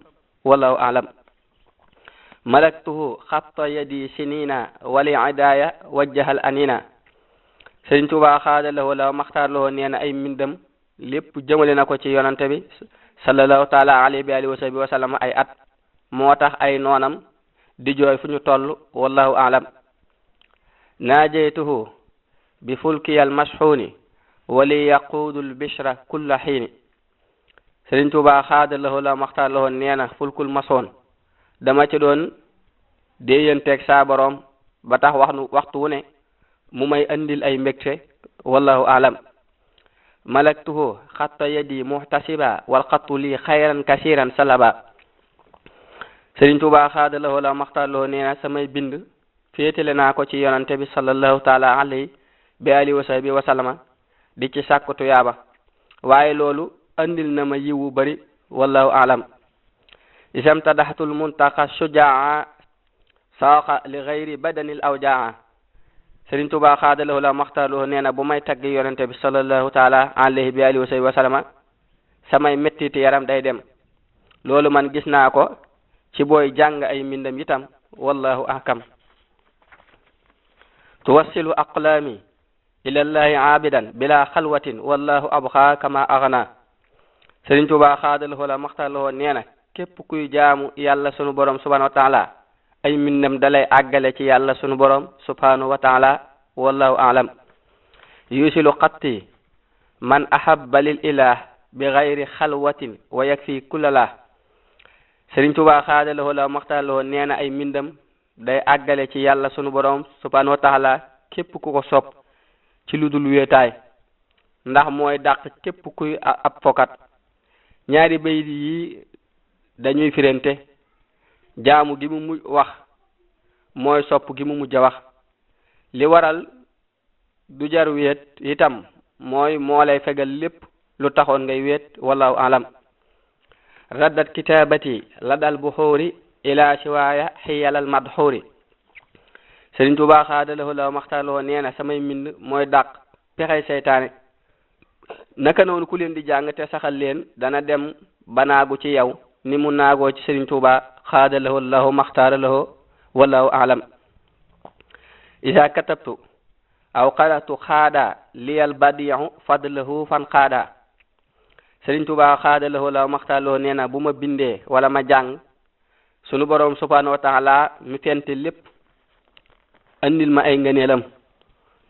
wallahu alam malaktuhu xatta yadi sinina wali idaya wajjahal anina Sëriñ Tuubaa xaadalahu la maxtarloo nee na ay mbindam lépp jëmale na ko ci yonante bi sallallahu taala alayhi wa alihi wa sahbihi wa sallam ay at moo tax ay noonam di jooy fu ñu toll wallahu alam naajeytuhu bi fulkiyal mashxuuni wali yaquudul bishra kulla xiini Sëriñ Tuubaa xaadalahu la maxtarloo nee na fulkul masoon dama ci doon déeyanteeg saa borom ba tax waxtu wu ne mu may andil ay mbégte wallahu alam malaktuhu xatta yadi muhtasiba wal xattu lii xayran kasiran salaba Sëriñ Tuubaa xaadalahu la maxtarloo nee na samay bind féetale naa ko ci yonante bi sallallahu taala alayhi bi alihi wa sahbihi wa sallama di ci sàkku tuyaaba waaye loolu andil na ma yiwu bari wallahu alam isam tadaxtul muntaqa shujaa saaqa li gayri badanil awjaa Sëriñ Tuubaa xaadalahu la maxtarloo nee na bu may tagg yonente bi sallallahu taala alayhi bi alihi wa sahbihi wa sallama samay mettiti yaram day dem loolu man gis naa ko ci booy jàng ay mbindam itam wallahu ahkam tuwassilu aqlaami ilallahi aabidan bila xalwatin wallahu abxa kama agna Sëriñ Tuubaa xaadalahu la maxtarloo nee na képp kuy jaamu yàlla sunu borom subhanahu wa taala ay mbindam dalay àggale ci yàlla sunu borom subhanahu wa taala wallahu alam yusilu xatti man ahabba lil ilah bi gayri xalwatin wa yakfi kullalah Sëriñ Tuubaa xaadalahu la maxtarloo nee na ay mbindam day àggale ci yàlla sunu borom subhanahu wa taala képp ku ko sopp ci ludul wéetaay ndax mooy dàq képp kuy ab fokat ñaari bayit yi dañuy firente jaamu gi mu wax mooy sopp gi mu mujj wax li waral du jar wéet itam mooy moo lay fegal lépp lu taxoon ngay wéet wallahu alam raddat kitabati ladal buxuuri ila siwaaya xiyalal madxuuri Sëriñ Tuubaa xaadalahu law maxtarloo nee na samay mbind mooy dàq pexey seytaane naka noonu ku leen di jàng te saxal leen dana dem banaagu ci yow ni mu naagoo ci Sëriñ Tuubaa xaadalahu law maxtarloo wallahu alam isa katabtu aw qaratu xaada liyal badiu fadlahu fan xaada Sëriñ Tuubaa xaadalahu law maxtarloo nee na bu ma bindee wala ma jàng sunu borom subhanahu wa taala mi fente lépp andil ma ay ngëneelam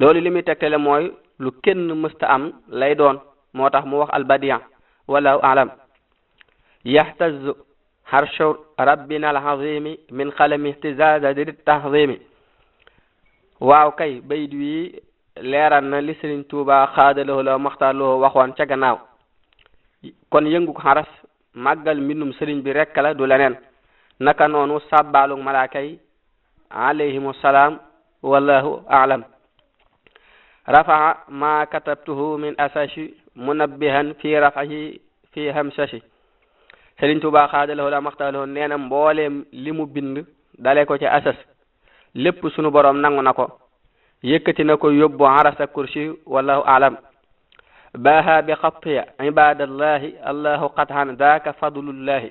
loolu li muy tegtale mooy lu kenn mësta am lay doon moo tax mu wax albadiya wallahu alam yaxtazu harshu rabbina alazimi min xalami ihtizaza di tahzimi waaw kay bayit wi leeral na li Sëriñ Tuubaa xaadalahu law maxtaarloo waxoon ca gannaaw kon yëngu xaras màggal mbindum sëriñ bi rekk la du leneen naka noonu sàbbaalug malaaka yi alayhimu salaam wallahu a'lam rafaa ma katabtuhu min asashi munabbihan fi rafahi fi hamsashi Sëriñ Tuubaa xaadalahu law maxtaarloo nee na mbooleem li mu bind dale ko ci asas lépp sunu borom nangu na ko yëkkati na ko yóbbu arasa kursi wallahu a'lam baha bi xattiya ibadallahi allahu qat'an daaka fadlullahi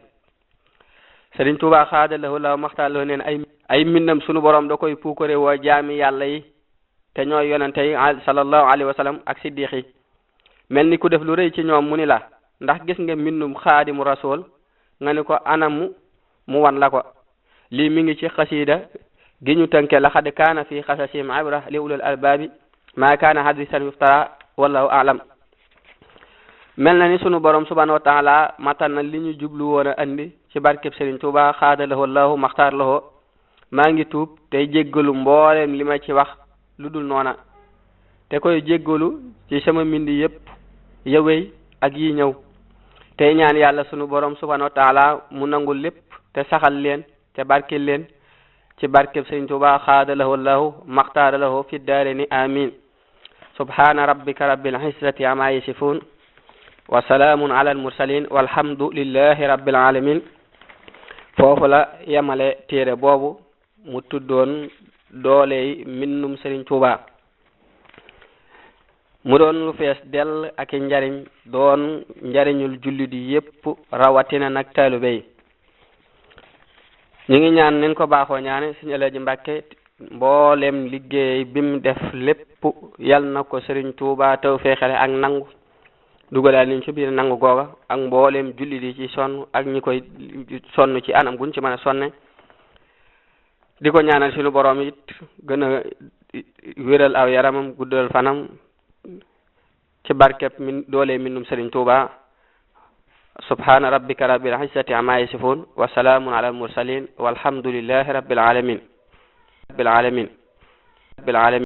Sëriñ Tuubaa xaadalahu law maxtaarloo nee na ay mbindam sunu borom da koy puukare woo jaami yàlla yi te ñooy yonente yi sallallahu alayhi wa sallam ak siddiq yi mel ni ku def lu rëy ci ñoom mu ni la ndax gis nga mbindum xaadimu rasul nga ni ko anamu mu wan la ko lii mi ngi ci xasida gi ñu tënke laqad kaana fi xasasihim ibra li ulul albaabi ma kaana hadisan yuftara wallahu a'lam mel na ni sunu borom subhanahu wa taala matal na li ñu jublu woon a andi ci barkeb Sëriñ Tuubaa xaadalahu allahu maxtaar lahu maa ngi tuub tey jéggalu mbooleem li ma ci wax lu dul noona te koy jéggalu ci sama mbindi yépp yawey ak yi ñëw tey ñaan yàlla sunu borom subhanahu wa taala mu nangul lépp te saxal leen te barkeel leen ci barkeb Sëriñ Tuubaa xaadalahu allahu maxtaar lahu fi daarini amin subhana rabbika rabbil izzati amma yasifun wa salaamun ala al mursalin walhamdulillahi rabbil alamin foofu la yemale téere boobu mu tuddoon dooley mbindum Sëriñ Tuubaa mu doon lu fees dell ak njariñ doon njariñul jullit yi yépp rawatina nag taalibe yi ñu ngi ñaan nañ ko baaxoo ñaane Sëriñ Alaaji Mbàkke mboolem liggéey bim def lépp yal na ko Sëriñ Tuubaa tawfeexale ak nangu dugalal niñ ci biir nangu googa ak mboolem jullit yi ci sonn ak ñi koy sonn ci anam guñ ci mën a sonne di ko ñaanal suñu borom it gën a wéral aw yaramam guddal fanam ci barkeb min doole mbindum Sëriñ Tuubaa subhana rabbika rabbil izzati amma yasifun wa salaamun ala al mursalin walhamdulillahi rabbil alamin